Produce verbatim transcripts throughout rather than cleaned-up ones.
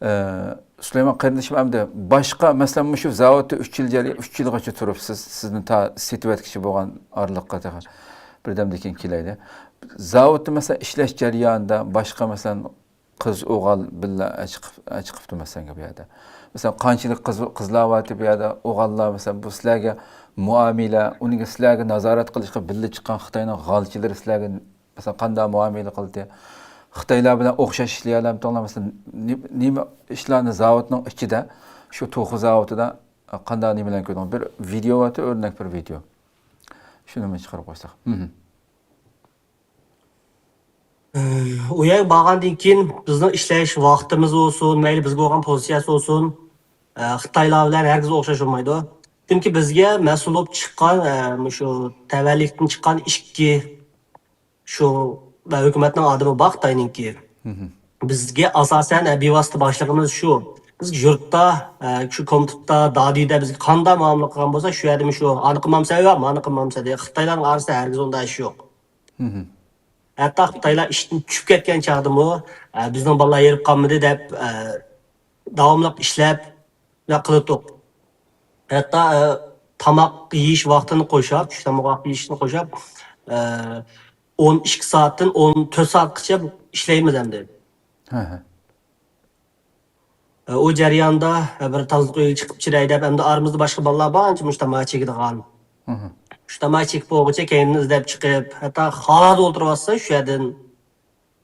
ئە، سۇلايمان قېرىندىشىم، ئەمدى باشقا، مەسىلەن، مۇشۇ زاۋۇتتا ئۈچ يىل جەري-، ئۈچ يىلغىچە تۇرۇپسىز، سىزنى تا سېتىۋەتكۈچە بولغان ئارىلىققا تېخى بىردەمدىن كېيىن كېلەيلى. زاۋۇتتا، مەسىلەن، ئىشلەش جەريانىدا باشقا، مەسىلەن، قىز، ئوغۇل بىللە ئەچىقىپ، ئەچىقىپتۇ، مەسىلەن، بۇ يەردە. مەسىلەن، قانچىلىك قىز، قىزلار بارتى بۇ يەردە، ئوغۇللار، مەسىلەن، بۇ سىلەرگە مۇئامىلە، ئۇنىڭ سىلەرگە نازارەت قىلىشقا بىللە چىققان خىتاينىڭ غالچىلىرى سىلەرگە مەسىلەن، قانداق مۇئامىلە قىلدى؟ خىتايلار بىلەن ئوخشاش ئىشلىيەلەمتىڭلار؟ مەسىلەن، نېمە، نېمە ئىشلارنى زاۋۇتنىڭ ئىچىدە، شۇ توخۇ زاۋۇتىدا قانداق نېمىلەرنى كۆردۈڭ؟ بىر ۋىدېئو بارتى، ئۆرنەك بىر ۋىدېئو. شۇنىمۇ چىقىرىپ قويساق. مم. ئۇ يەرگە بارغاندىن كېيىن بىزنىڭ ئىشلەش ۋاقتىمىز بولسۇن، مەيلى بىزگە بولغان پوزىتسىيەسى بولسۇن، ئە، خىتايلار بىلەن ھەرگىز ئوخشاش بولمايدۇ. چۈنكى بىزگە مەسئۇل بولۇپ چىققان، ئە، مۇشۇ تەۋەلىكتىن چىققان ئىككى شۇ ھۆكۈمەتنىڭ ئادىمى بار خىتاينىڭكى. مم. بىزگە ئاساسەن، ئە، بىۋاسىتە باشلىقىمىز شۇ. بىز يۇرتتا، ئە، شۇ كومىتېتتا، دادۈيدە بىزگە قانداق مۇئامىلە قىلغان بولسا، شۇ يەردىمۇ شۇ، ئانى قىلمامسەن يا، مانى قىلمامسەن دېگەن. خىتايلارنىڭ ئارىسىدا ھەرگىز ئۇنداق ئىش يوق. مم. ھەتتا خىتايلار ئىشتىن چۈشۈپ كەتكەن چاغدىمۇ، ئە، بىزنىڭ بالىلار ھېرىپ قالمىدى دەپ، ئە، داۋاملىق ئىشلەپ، شۇنداق قىلاتتۇق. ھەتتا، ئە، تاماق يېيىش ۋاقتىنى قوشاپ، چۈش تاماق ۋاقتى يېيىشنى قوشاپ، ئە، ئون ئىككى سائەتتىن ئون تۆت سائەتقىچە ئىشلەيمىز ئەمدى. ھە، ھە. ئۇ جەرياندا بىر تازىلىق ئۆيىگە چىقىپ چىراي دەپ، ئەمدى ئارىمىزدا باشقا بالىلار بار، ئانچە مۇنچە تاماكا چېكىدىغان. مم. شۇ تاماكا چېكىپ بولغۇچە كەينىدىن ئىزدەپ چىقىپ، ھەتتا خالىدا ئولتۇرۇۋاتسا، شۇ يەردىن،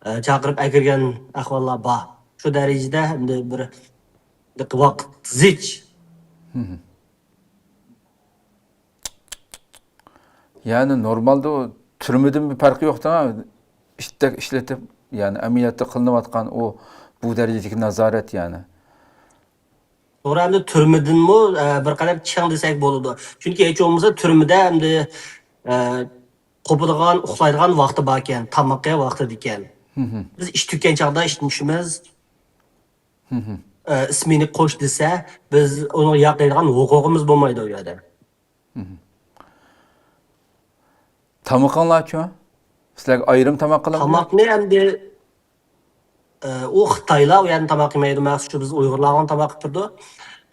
ئە، چاقىرىپ ئەكىرگەن ئەھۋاللار بار. شۇ دەرىجىدە ئەمدى بىر، بىر ۋاقىت زىچ. مم. يەنى نورمالدا ئۇ تۈرمىدىن بىر پەرقى يوقتا، ئىتتەك ئىشلىتىپ، يەنى ئەمەلىيەتتە قىلىنىۋاتقان ئۇ، بۇ دەرىجىدىكى نازارەت يەنى. توغرا، ئەمدى تۈرمىدىنمۇ، ئە، بىر قەدەر چىڭ دېسەك بولىدۇ. چۈنكى ھېچ بولمىسا تۈرمىدە ئەمدى، ئە، قوپىدىغان، ئۇخلايدىغان ۋاقتى باركەن، تامىقى ۋاقتىدىكەن. مم. بىز ئىش تۈگىگەن چاغدا ئىشتىن چۈشىمىز. مم. ئە، ئىسمېنا قوش دېسە، بىز ئۇنىڭغا ياق دەيدىغان ھوقۇقىمىز بولمايدۇ ئۇ يەردە. مم. تامىقىڭلارچۇ؟ سىلەرگە ئايرىم تاماق قىلىنىدۇ؟ تاماقنى ئەمدى، ئە، ئۇ خىتايلار ئۇ يەردە تاماق يېمەيدۇ، مەخسۇس شۇ بىز ئۇيغۇرلارغا تاماق قىلىپ تۇرىدۇ.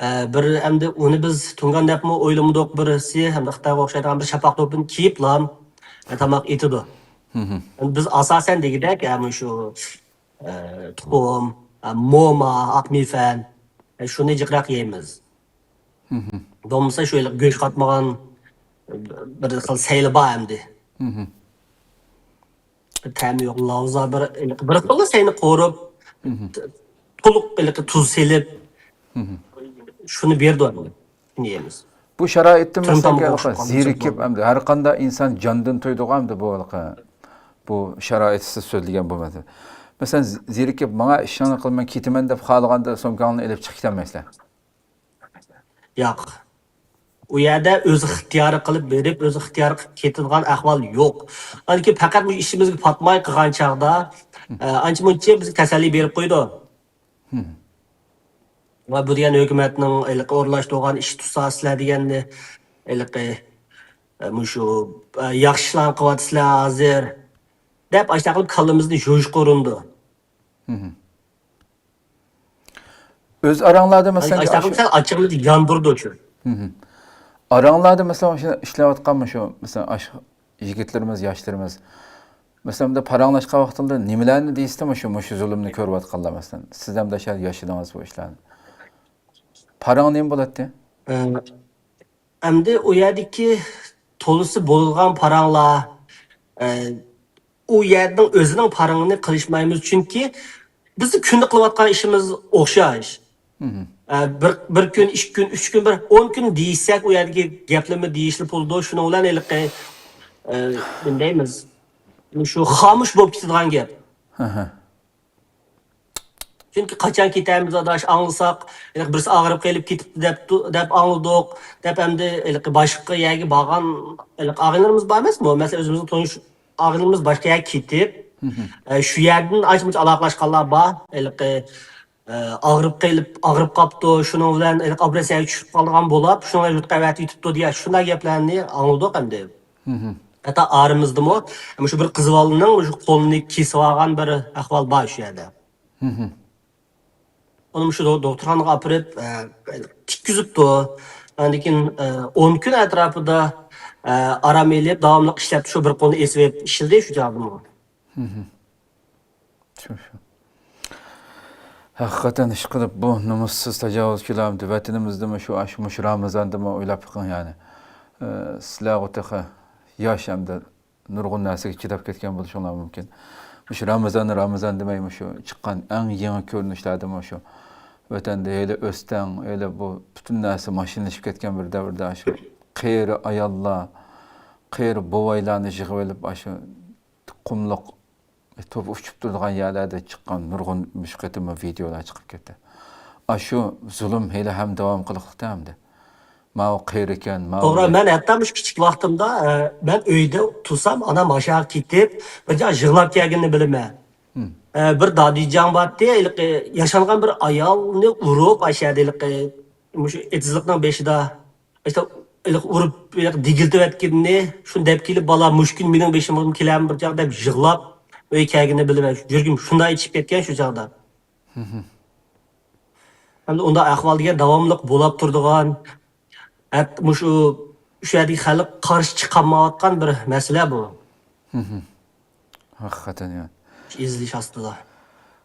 ئە، بىر ئەمدى ئۇنى بىز تۇڭگان دەپمۇ ئويلىمىدۇق، بىرسى ئەمدى خىتايغا ئوخشايدىغان بىر شاپاق دوپپىنى كىيىپلا، ئە، تاماق ئېتىدۇ. مم. بىز ئاساسەن دېگۈدەك، ئە، مۇشۇ، ئە، تۇخۇم، ئە، موما، ئاق مېيفەن، ئە، شۇنى جىقراق يەيمىز. مم. بولمىسا شۇ ھېلىقى گۆش قاتمىغان، ئە، بىر خىل سەيلە بار ئەمدى. مم. تەمى يوق، لاۋزا بىر، بىر خىللا سەينى قورۇپ، مم. تولۇق ھېلىقى تۇز سېلىپ، مم. شۇنى بېرىدۇ ئەمدى. شۇنى يەيمىز. بۇ شارائىتتىن تۈرۈم مەسىلەن، تامىقى ئوخشاپ قالغان زېرىكىپ، ئەمدى ھەر قانداق ئىنسان جاندىن تويىدىغۇ ئەمدى بۇ ھېلىقى، بۇ شارائىتسىز سۆزلىگەن بۇ مەسىلە. مەسىلەن، زېرىكىپ، ماڭا ئىشىڭنى قىل، مەن كېتىمەن دەپ خالىغاندا سومكاڭنى ئېلىپ چىقىپ كېتەلمەيسىلەر. ياق. ئۇ يەردە ئۆزى ئىختىيارى قىلىپ بېرىپ، ئۆزى ئىختىيارى قىلىپ كېتىدىغان ئەھۋال يوق. ئاندىن كېيىن پەقەت مۇشۇ ئىشىمىزگە پاتماي قىلغان چاغدا، ئە، ئانچە-مۇنچە بىزگە تەسەللى بېرىپ قويىدۇ. ۋە بۇ دېگەن ھۆكۈمەتنىڭ ھېلىقى ئورۇنلاشتۇرغان ئىش تۇتسا سىلەر دېگەننى، ھېلىقى، ئە، مۇشۇ، ئە، ياخشى ئىشلارنى قىلىۋاتىسىلەر ھازىر، دەپ ئاشۇنداق قىلىپ كاللىمىزنى يۇيۇشقا ئۇرۇنىدۇ. ئۆز ئاراڭلاردا مەسىلەن، ئاشۇنداق قىلىپ سەل ئاچچىقىمىزنى ياندۇرىدۇ شۇ. ئاراڭلاردا مەسىلەن، شۇ ئىشلەۋاتقانمۇ شۇ، مەسىلەن، ئاش-، يىگىتلىرىمىز، ياشلىرىمىز، مەسىلەن، بۇنداق پاراڭلاشقان ۋاقتىڭدا نېمىلەرنى دېيىسىتى مۇشۇ، مۇشۇ زۇلۇمنى كۆرۈۋاتقانلار، مەسىلەن، سىز ھەم دەشە ياشىدىڭىز بۇ ئىشلارنى. پاراڭ نېمە بولاتتى؟ ئە، ئەمدى ئۇ يەردىكى تولىسى بولىدىغان پاراڭلار، ئە، ئۇ يەرنىڭ ئۆزىنىڭ پاراڭىنى قىلىشمايمىز، چۈنكى بىز كۈندە قىلىۋاتقان ئىشىمىز ئوخشاش. ئە، بىر، بىر كۈن، ئىككى كۈن، ئۈچ كۈن، بىر ئون كۈن دېيىشسەك، ئۇ يەردىكى گەپلىرىمۇ دېيىشلا بولىدۇ. شۇنىڭ بىلەن ھېلىقى، ئە، نېمە دەيمىز، شۇ خامۇش بولۇپ كېتىدىغان گەپ. چۈنكى قاچان كېتەمىز ئاداش ئاڭلىساق، ھېلىقى بىرسى ئاغرىپ قېلىپ كېتىپتۇ دەپتۇ، دەپ ئاڭلىدۇق، دەپ ئەمدى ھېلىقى باشقا يەرگە بارغان ھېلىقى ئاغىنىلىرىمىز بار ئەمەسمۇ؟ مەسىلەن، ئۆزىمىزنىڭ تونۇش ئاغىنىلىرىمىز باشقا يەرگە كېتىپ، ئە، شۇ يەردىن ئانچە-مۇنچە ئالاقىلاشقانلار بار. ھېلىقى، ئە، ئاغرىپ قېلىپ، ئاغرىپ قاپتۇ، شۇنىڭ بىلەن ھېلىقى ئاپرېسسىيەگە چۈشۈپ قالىدىغان بولۇپ، شۇنىڭ بىلەن يۇرتقا ئەۋەتىپ كېتىپتۇ دېگەن شۇنداق گەپلەرنى ئاڭلىدۇق ئەمدى. ھەتتا ئارىمىزدىمۇ مۇشۇ بىر قىز بالىنىڭ مۇشۇ قولىنى كېسىۋالغان بىر ئەھۋال بار شۇ يەردە. ئۇنى مۇشۇ دو-، دوختۇرخانىغا ئاپىرىپ، ئە، تىككۈزۈپتۇ. ئاندىن كېيىن، ئە، ئون كۈن ئەتراپىدا، ئە، ئارام ئېلىپ، داۋاملىق ئىشلەپتۇ. شۇ بىر قولىنى ئېسىۋېلىپ ئىشلىدى شۇ چاغدىمۇ. شۇ، شۇ. ھەقىقەتەن ئىشقىلىپ بۇ نومۇسسىز تاجاۋۇزچىلار ۋەتىنىمىزدىمۇ شۇ، ئاشۇ، مۇشۇ رامىزاندىمۇ ئويلاپ بېقىڭ يەنى. ئە، سىلەرغۇ تېخى ياش ھەمدە نۇرغۇن نەرسىگە چىداپ كەتكەن بولۇشۇڭلار مۇمكىن. مۇشۇ رامىزاننى رامىزان دېمەي، مۇشۇ چىققان ئەڭ يېڭى كۆرۈنۈشلەردىمۇ شۇ ۋەتەندە ھېلى ئۆستەڭ، ھېلى بۇ پۈتۈن نەرسە ماشىنىلىشىپ كەتكەن بىر دەۋردە ئاشۇ قېرى ئاياللار، قېرى بوۋايلارنى يىغىۋېلىپ، ئاشۇ قۇملۇق توپا ئۇچۇپ تۇرىدىغان يەرلەردە چىققان نۇرغۇن مۇشۇ قېتىممۇ ۋىدېئولار چىقىپ كەتتى. ئاشۇ زۇلۇم ھېلى ھەم داۋام قىلىقلىقتا ئەمدى. ماۋۇ قېرى ئىكەن، ماۋۇ توغرا، مەن ھەتتا مۇشۇ كىچىك ۋاقتىمدا، ئە، مەن ئۆيدە تۇرسام، ئانام ئاشاغا كېتىپ، بىر جاي يىغلاپ كەلگىنىنى بىلىمەن. ئە، بىر دادىجان بارتتى، ھېلىقى ياشانغان بىر ئايالنى ئۇرۇپ، ئاشۇ يەردە ھېلىقى مۇشۇ ئېتىزلىقنىڭ بېشىدا، ئىشتە، ھېلىقى ئۇرۇپ، ھېلىقى دېگىلىتىۋەتكىنىنى، شۇنى دەپ كېلىپ، بالا، مۇشۇ كۈن مېنىڭ بېشىمغىمۇ كېلەرمۇ بىر چاغ دەپ يىغلاپ، ئۆيگە كەلگىنىنى بىلىمەن. يۈرىكىم شۇنداق ئېچىپ كەتكەن شۇ چاغدا. ھەمدە ئۇنداق ئەھۋال دېگەن داۋاملىق بولاپ تۇرىدىغان، ھەتتا مۇشۇ، شۇ يەردىكى خەلق قارشى چىقالمايۋاتقان بىر مەسىلە بۇ. ھەقىقەتەن يا. ئېزىلىش ئاستىدا.